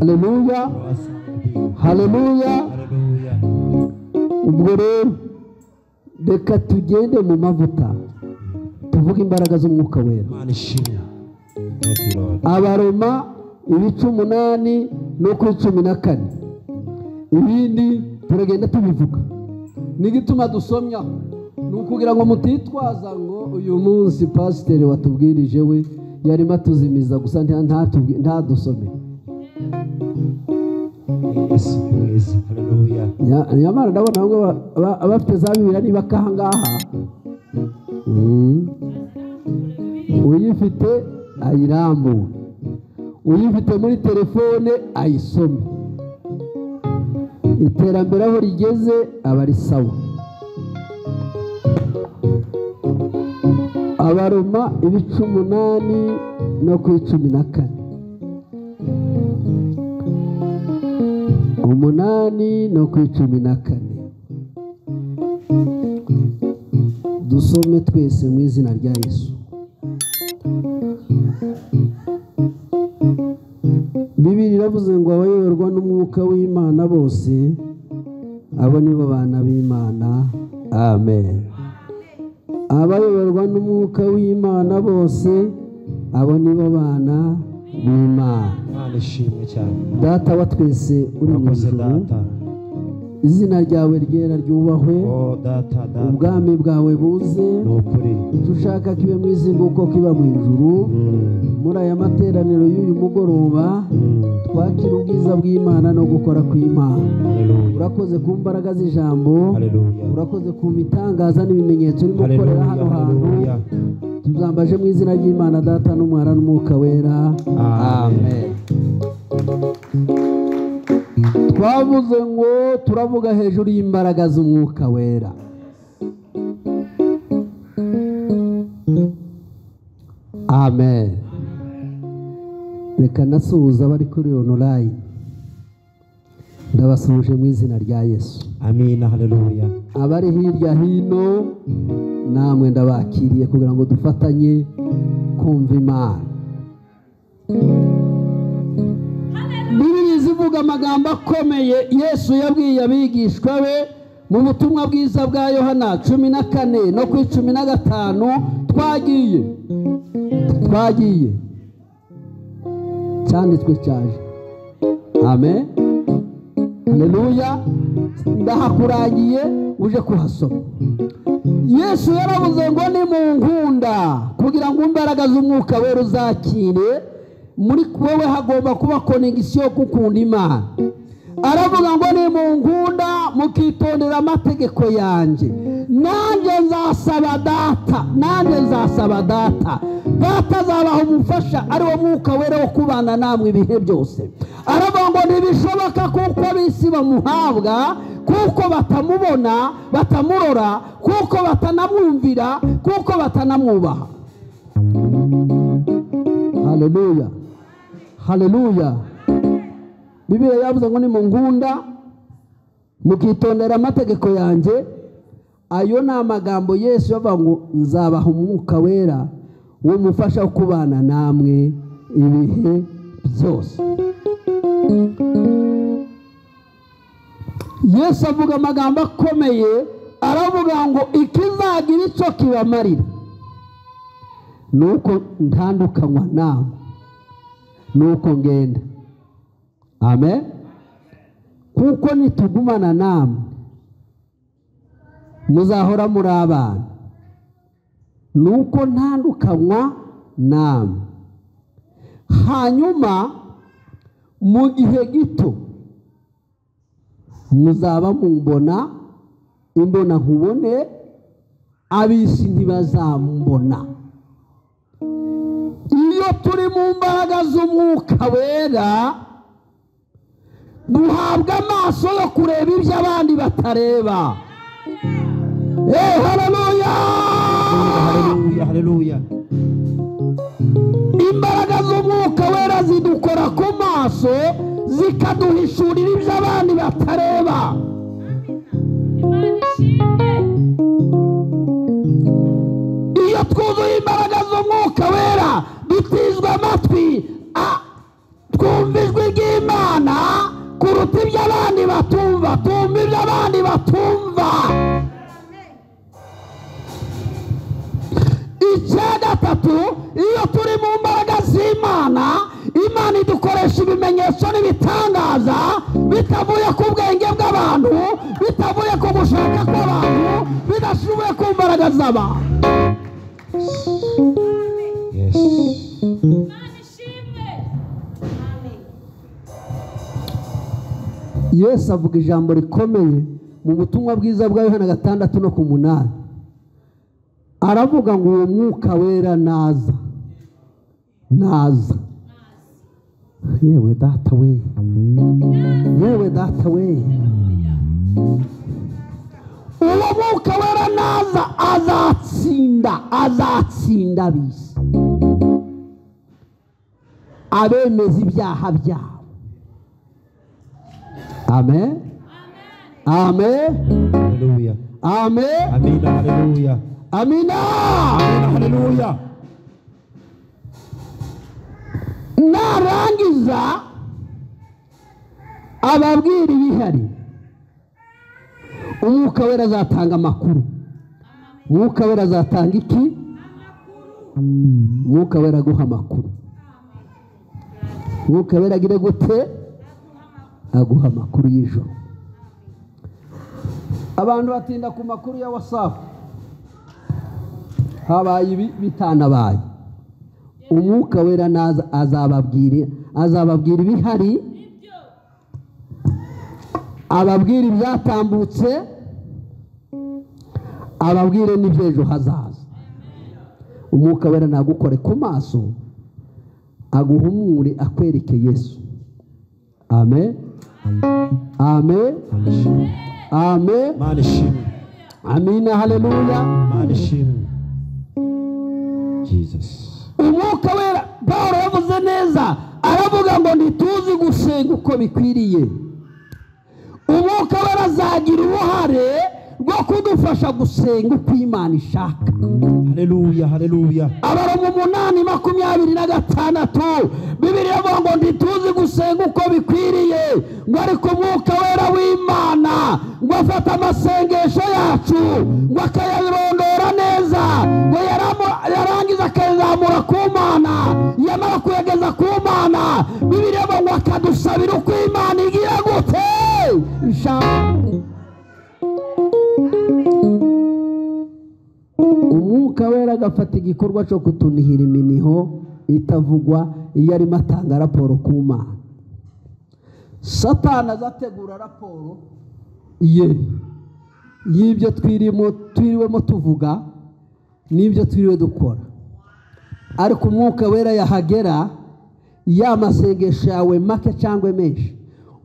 Haleluya, haleluya. Ubwo rero reka tugende mu mavuta tuvuge imbaraga z'umwuka wera. Abaroma ibice 8 no kuri 14, ibindi turagenda tubivuga. Nigituma dusomya ni ukugira ngo mutitwaza ngo uyu munsi pasiteri watubwirije we yarimo atuzimiza gusa ntadusome. Nyamara ndabona bamwe abafite za Bibiliya niba kahangaha, uyifite ayirambure, uyifite muri telefone ayisome. Iterambere aho rigeze aba ari sawa. Abaroma ibice 8 no kuri 14, 8 no kuri 14, dusome twese mu izina rya Yesu. Bibiri iravuze ngo abayoborwa n'umwuka w'Imana bose abo nibo bana b'Imana. Amen. Abayoborwa n'umwuka w'Imana bose abo nibo bana b'Imana. Data wa twese uri mu ijuru, izina ryawe ryera ryubahwe, ubwami bwawe buze, icyo ushaka kibe mu isi nk'uko kiba mu ijuru. Muri aya materaniro y'uyu mugoroba twakira ubwiza bw'Imana no gukora kw'Imana. Urakoze ku mbaraga z'ijambo, urakoze ku mitangaza n'ibimenyetso urimo gukorera hano hantu. Tuzambaje mu izina ry'Imana Data n'Umwana n'Umwuka Wera. Amen. Twavuze ngo turavuga hejuru y'imbaraga z'umwuka wera. Amen. Reka nasuhuza abari kuri online, ndabasuhuje mu izina rya Yesu. Amina, haleluya. Abari hirya hino namwe ndabakiriye kugira ngo dufatanye kumva Imana. Bibiliya ivuga amagambo akomeye Yesu yabwiye abigishwa be mu butumwa bwiza bwa Yohana 14 no kuri 15. Twagiye cyanditswe cyaje. Amen, haleluya. Ndahakuragiye uje kuhasoma. Yesu yaravuze ngo ni mu nkunda kugira ngo imbaraga z'umwuka wera uzakire muri wowe, hagomba kuba connection yo gukunda Imana. Aravuga ngo ni mu nkunda mukitondera amategeko yanjye, nanjye nzasaba Data, nanjye nzasaba Data, Data azabaha umufasha ari wo mwuka wera wo kubana namwe ibihe byose. Aravuga ngo ntibishoboka kuko ab'isi bamuhabwa, kuko batamubona, batamurora, kuko batanamwumvira, kuko batanamwubaha. Haleluya, haleluya. Bibiliya yavuze ngo ni mu nkunda mukitondera amategeko yanjye. Ayo ni amagambo Yesu yavuga ngo nzabaha umwuka wera w'umufasha kubana namwe ibihe byose. Yesu avuga amagambo akomeye, aravuga ngo ikizagira icyo kibamarira nuko ntandukanywa namwe, nuko ngenda. Amen. Kuko nitugumana namwe muzahora muri abana, nuko ntandukanywa namwe. Hanyuma mu gihe gito muzaba mumbona imbona nkubone, ab'isi ntibazambona. Iyo turi mu mbaraga z'umwuka wera duhabwa amaso yo kureba ibyo abandi batareba. Haleluya, haleluya, haleluya. Imbaraga z'umwuka wera zidukora ku maso, zikaduhishurira ibyo abandi batareba. Iyo twuzuye imbaraga z'umwuka wera dutizwa amatwi, twumva ijwi ry'Imana. abandi batumva. Icya gatatu, iyo turi mu mbaraga z'Imana, Imana idukoresha ibimenyetso n'ibitangaza bitavuye ku bwenge bw'abantu, bitavuye ku gushaka kw'abantu, bidashoboye ku mbaraga z'abantu. Yes. Yesu avuga ijambo rikomeye mu butumwa bwiza bwa Yohana 6:8. Aravuga ngo uwo mwuka wera naza, naza. Yewe data we, yewe data we, uwo mwuka wera naza azatsinda, azatsinda ab'isi, abemeza ibyaha byabo. Amen. Amen. Haleluya. Amen. Amina. Haleluya. Amina. Haleluya. Narangiza ababwira ibihari. Umwuka wera azatanga amakuru. Umwuka wera azatanga iki? Umwuka wera aguha amakuru. Umwuka wera agire gute? Aguha amakuru y'ijoro. Abantu batinda ku makuru ya WhatsApp, habaye ibi bitanabaye. Umwuka wera naza azababwira, azababwira ibihari, ababwira ibyatambutse, ababwire n'iby'ejo hazaza. Umwuka wera nagukore ku maso, aguhumure, akwereke Yesu. Amen. Amen. Amen. Amina. Haleluya. Jesus. Umwuka wera, Pawulo yavuze neza, aravuga ngo ntituzi gusenga uko bikwiriye. Umwuka wera azagira uruhare rwo kudufasha gusenga uko Imana ishaka. Haleluya, haleluya. Abaroma 8:26, Bibiliya ivuga ngo ntituzi gusenga uko bikwiriye, ngo ariko umwuka wera w'Imana ngo afata amasengesho yacu ngo akayarondora neza, ngo yarangiza akayazamura ku Mana, yamara kuyageza ku Mana, Bibiliya ivuga ngo akadusabira uko Imana igira gute ishaka. Umwuka wera agafata igikorwa cyo kutunihira iminiho itavugwa iyo arimo atanga raporo ku Mana. Satani azategura raporo ye y'ibyo twiriwemo tuvuga n'ibyo twiriwe dukora, ariko umwuka wera yahagera, ya masengesho yawe make cyangwa menshi,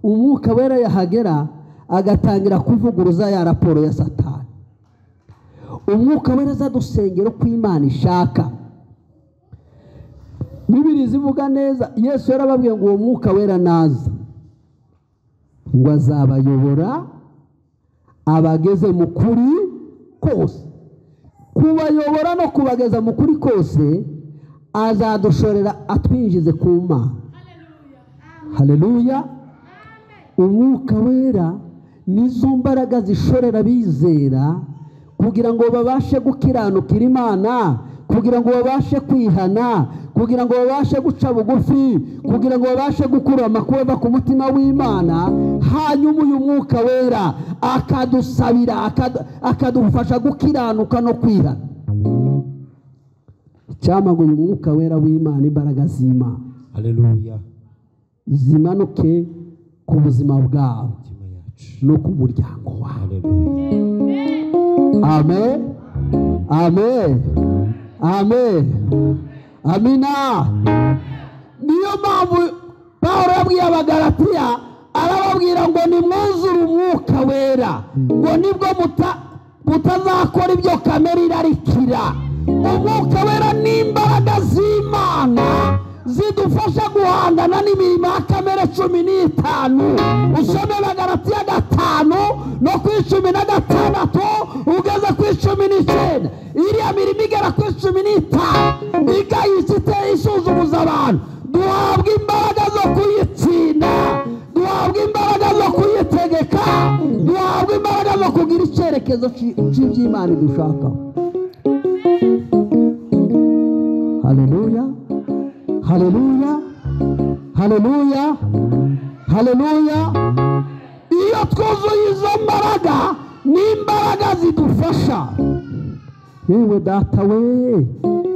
umwuka wera yahagera agatangira kuvuguruza ya raporo ya Satani. Umwuka wera azadusengera uko Imana ishaka. Bibiliya ivuga neza, Yesu yarababwiye ngo uwo mwuka wera naza ngo azabayobora abageze mu kuri kose. Kubayobora no kubageza mu kuri kose, azadushorera atwinjize ku Mana. Haleluya. Umwuka wera nizo mbaraga zishorera bizera kugira ngo babashe gukiranukira Imana, kugira ngo babashe kwihana, kugira ngo babashe guca bugufi, kugira ngo babashe gukura amakuru ku mutima w'Imana. Hanyuma uyu mwuka wera akadusabira, akadufasha gukiranuka no kwihana. Cyangwa uyu mwuka wera w'Imana, imbaraga z'Imana, haleluya, zimanuke ku buzima bwawe no ku muryango wawe. Amen. Amen. Amen. Amina. Niyo mpamvu Pawulo yabwiye Abagalatiya, arababwira ngo nimwuzure umwuka wera, ngo nibwo mutazakora ibyo kamere irarikira. Umwuka wera ni imbaraga z'Imana zidufasha guhangana n'imirimo ya kamere 15. Usome Abagalatiya 5 no ku 16 ugeze ku 19. Iriya mirimo igera ku 15 igayitse iteye isuzuguza abantu. Duhabwa imbaraga zo kuyitsinda, duhabwa imbaraga zo kuyitegeka, duhabwa Duhabwa imbaraga zo kugira icyerekezo cy'iby'Imana dushaka. Haleluya, haleluya, haleluya, haleluya. Iyo twuzuye izo mbaraga, ni imbaraga zidufasha. Yewe data we,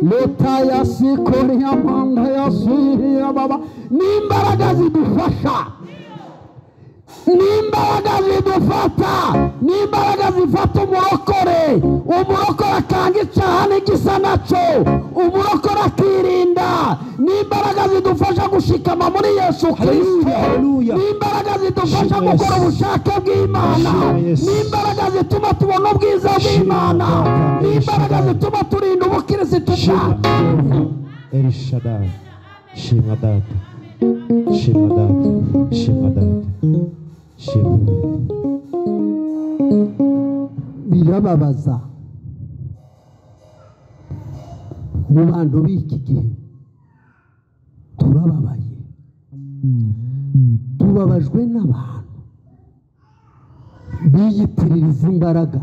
leta ya sikori ya manda ya siriya baba, ni imbaraga zidufasha, ni imbaraga zidufata, ni imbaraga zifata umurokore. Umurokore akanga icyaha n'igisa nacyo, umurokore akirinda. Ni imbaraga zidufasha gushikama muri Yesu Kristo, ni imbaraga zidufasha gukora ubushake bw'Imana, ni imbaraga zituma tubona ubwiza bw'Imana, ni imbaraga zituma turinda ubukirisitu bwacu. El Shaddai, shima data, shima data, shima data, shima data. Birababaza mu bantu b'iki gihe, turababaye, tubabajwe n'abantu biyitiririza imbaraga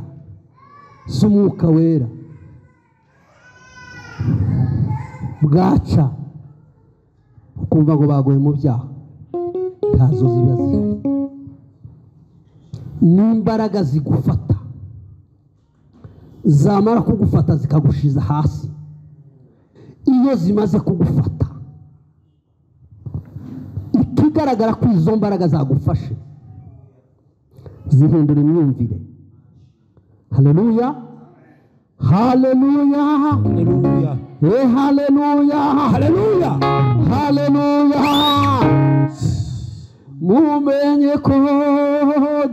z'umwuka wera bwaca ukumva ngo baguye mu byaha, ntazo ziba zihari. N'imbaraga zigufata, zamara kugufata zikagushiza hasi. Iyo zimaze kugufata, ikigaragara ko izo mbaraga zagufashe, zihindura imyumvire. Haleluya, haleluya, haleluya, haleluya, haleluya, haleluya. Mumenye ko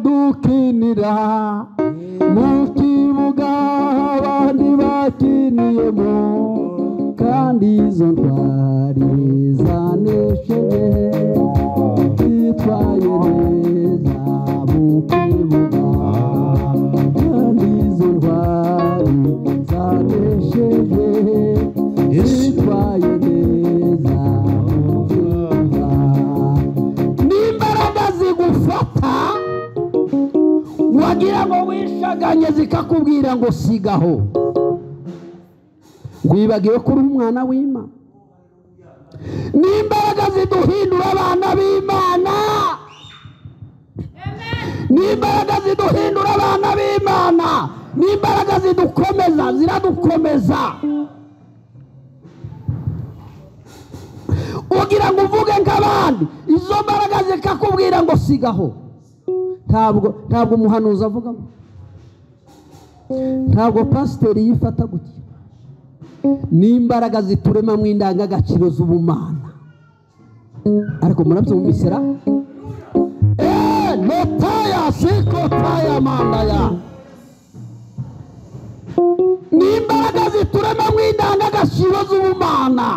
dukinira mu kibuga abandi bakiniyemo, kandi izo ntwari zanesheje zitwaye neza mu kibuga, kandi izo ntwari zanesheje zitwaye neza mu kibuga. N'imbaraga zigufata wagira ngo wishaganye, zikakubwira ngo sigaho, wibagiwe ko uri umwana w'Imana. N'imbaraga ziduhindura abana b'Imana, n'imbaraga ziduhindura abana b'Imana, n'imbaraga zidukomeza, ziradukomeza. Ugira ngo uvuge nk'abandi, izo mbaraga zikakubwira ngo sigaho. Ntabwo umuhanuzi avuga, ntabwo pasiteri yifata gutya. N'imbaraga ziturema mu indangagaciro z'ubumana. Ariko murabyumvisera? Lotaya sikotaya mandaya. N'imbaraga ziturema mu indangagaciro z'ubumana,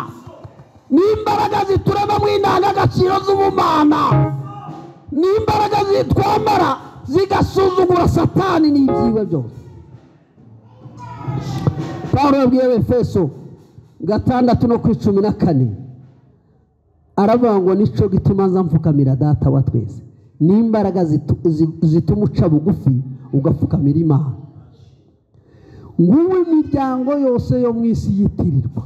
n'imbaraga ziturema mu indangagaciro z'ubumana, n'imbaraga zitwambara zigasuzugura Satani n'ibyiwe byose. Pawulo yabwiye Efeso 6:14 aravuga ngo nico gituma nza mfukamira data wa twese. N'imbaraga zituma uca bugufi ugapfukamira Imana. Nguwe imiryango yose yo mu isi yitirirwa,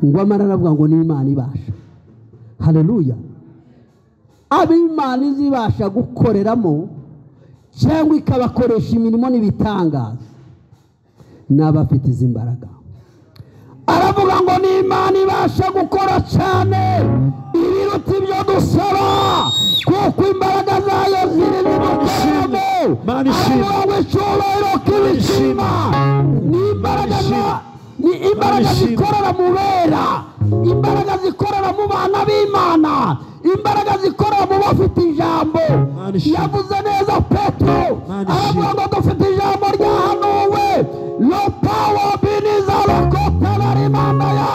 ngo amara aravuga ngo ni Imana ibasha. Haleluya. Ab'Imana izibasha gukoreramo cyangwa ikabakoresha imirimo n'ibitangaza n'abafite izi mbaraga. Aravuga ngo ni Imana ibasha gukora cyane ibiruta ibyo dusaba, kuko imbaraga zayo ziri zidukoreramo. Aravuga ngo icyubahiro k'ibishima ni imbaraga, ni imbaraga zikorera mu bera, imbaraga zikorera mu bana b'Imana, imbaraga zikorera mu bafite ijambo. Yavuze neza Petero, aravuga ngo dufite ijambo ryahanuwe, lopawa biniza lokota barimandaya.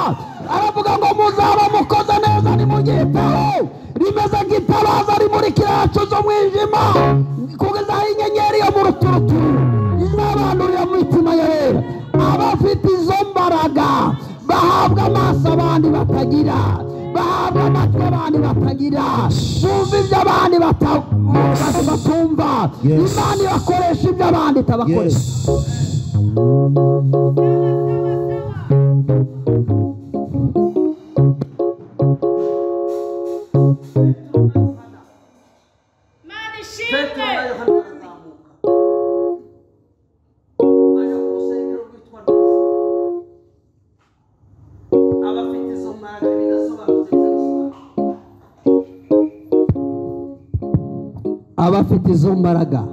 Aravuga ngo muzaba mukoze neza nimugitaho, rimeze nk'itabaza rimurikira yacu z'umwijima kugeza aho inyenyeri yo mu ruturuturu izabandurira mu mitima y'abera. Abafite izo mbaraga bahabwa amaso abandi batagira, bahabwa amatwi abandi batagira, bumva ibyo abandi batumva. Imana ibakoresha ibyo abandi itabakoresha. Abafite izo mbaraga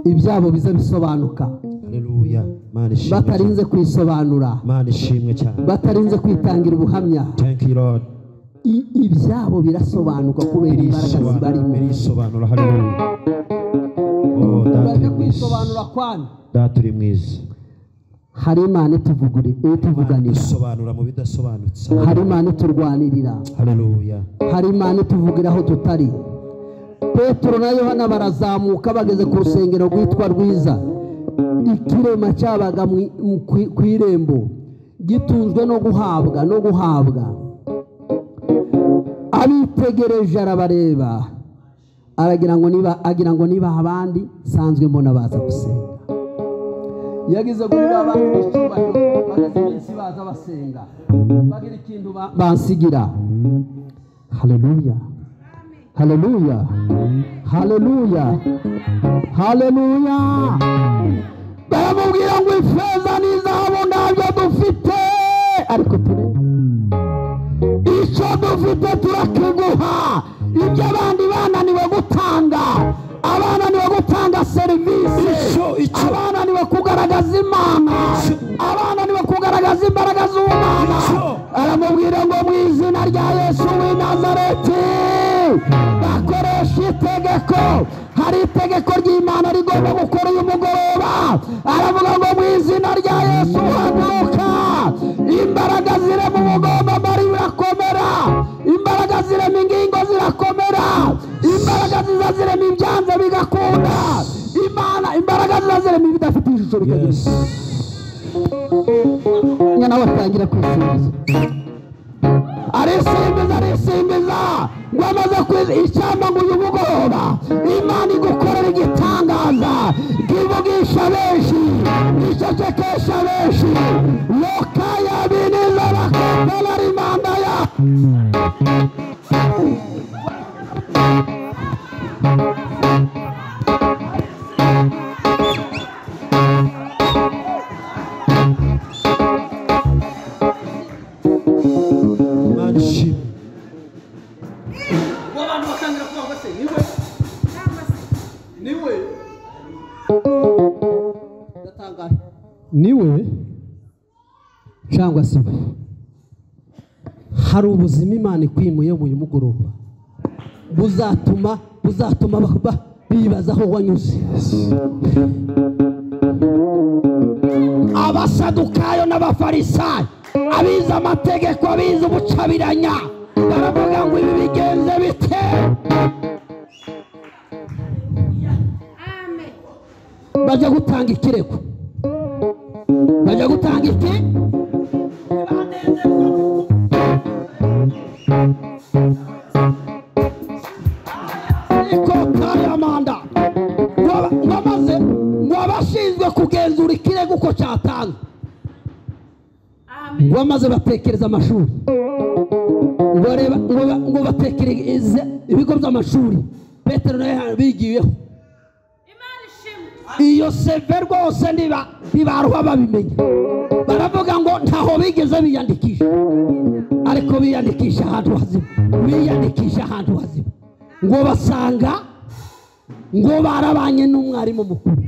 ibyabo biza bisobanuka. Haleluya. Mana ishimwe. Batarinze kwisobanura. Mana ishimwe cyane. Batarinze kwitangira ubuhamya. Thank you Lord. Ibyabo birasobanuka kubera imbaraga zibarimo. Birisobanura. Haleluya. Oh, data kwisobanura kwana. Data uri mwiza. Hari Imana ituvuganira. Isobanura mu bidasobanutse. Hari Imana iturwanirira. Haleluya. Hari Imana ituvugira aho tutari. Petero na Yohana barazamuka bageze ku rusengero rwitwa Rwiza. Ikirema cyabaga ku irembo gitunzwe no guhabwa no guhabwa. Abitegereje arabareba, aragira ngo niba agira ngo niba abandi sanzwe mbona baza gusenga. Yagize ngo niba abandi b'icyubahiro bageze iminsi baza basenga bagira ikintu bansigira. Haleluya. Haleluya. Haleluya. Haleluya. Baramubwira ngo ifeza n'izahabu ntabyo dufite, ariko ture icyo dufite turakiguha. Ibyo abandi bananiwe gutanga, abananiwe gutanga serivisi, abananiwe kugaragaza Imana, abananiwe kugaragaza imbaraga z'Imana, aramubwira ngo mu izina rya Yesu w'i Nazareti bakoresha itegeko. Hari itegeko ry'Imana rigomba gukora uyu mugoroba. Aravuga ngo mu izina rya Yesu haguruka. Imbaraga zirema umugomba mari birakomera, imbaraga zirema ingingo zirakomera, imbaraga ziza zirema ibyanze bigakunda, Imana imbaraga ziza zirema ibidafite ishusho bikagira. Nyana watangira kwisimbiza, arisimbiza, arisimbiza ngo amaze icyamba ngo uyu mugoroba Imana igukorera igitangaza, kivugisha benshi, gicecekesha benshi. Lokaya biniza bakopela rimanda ya niwe cyangwa se we. Hari ubuzima Imana ikwimuye uyu mugoroba buzatuma bibaza aho wanyuze. Abasadukayo n'abafarisayo abize amategeko, abize ubucabiranya, baravuga ngo ibi bigenze bite? Bajya gutanga ikirego, bajya gutanga iki? Ikotayamanda ngo abashinzwe kugenzura ikirego uko cyatanzwe, ngo maze batekereza amashuri, ngo batekereze ibigo by'amashuri Petero na Yohana bigiyeho. Iyo seve rwose ntibaruha babimenya, baravuga ngo ntaho bigeze biyandikisha, ariko biyandikisha ahantu hazima, biyandikisha ahantu hazima. Ngo basanga ngo barabanye n'umwarimu mukuru,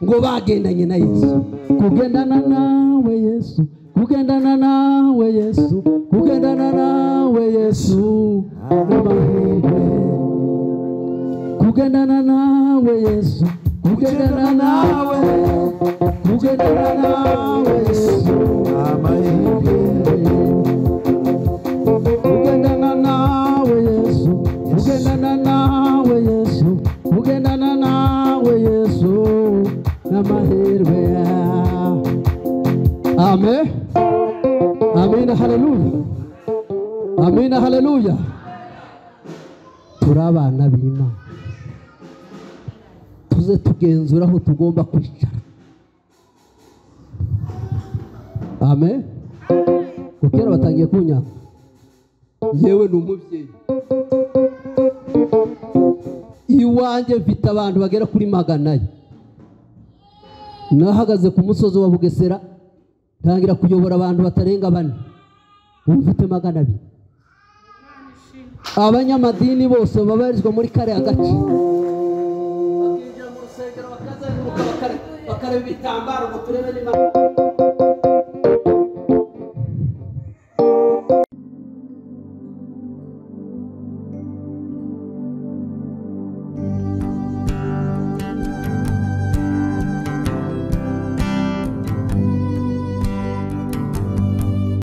ngo bagendanye na Yesu. Kugendana nawe Yesu, kugendana nawe Yesu, kugendana nawe Yesu n'amahirwe. Kugendana nawe Yesu, kugendana nawe, kugendana nawe Yesu amahirwe. Kugendana nawe Yesu, kugendana nawe Yesu, kugendana nawe Yesu n'amahirwe. Amen. Amen. Haleluya. Amen. Haleluya. Turi abana b'Imana, tuze tugenzura aho tugomba kwicara. Amen. Kera batangiye kunyanga, yewe ni umubyeyi iwanjye mfite abantu bagera kuri 400. Nahagaze ku musozi wa Bugesera ntangira kuyobora abantu batarenga 4, ubu mfite 200. Abanyamadini bose babarizwa muri kariya gace, bakinjira mu rusengero bakazenguruka bakareba ibitambaro ngo turebe niba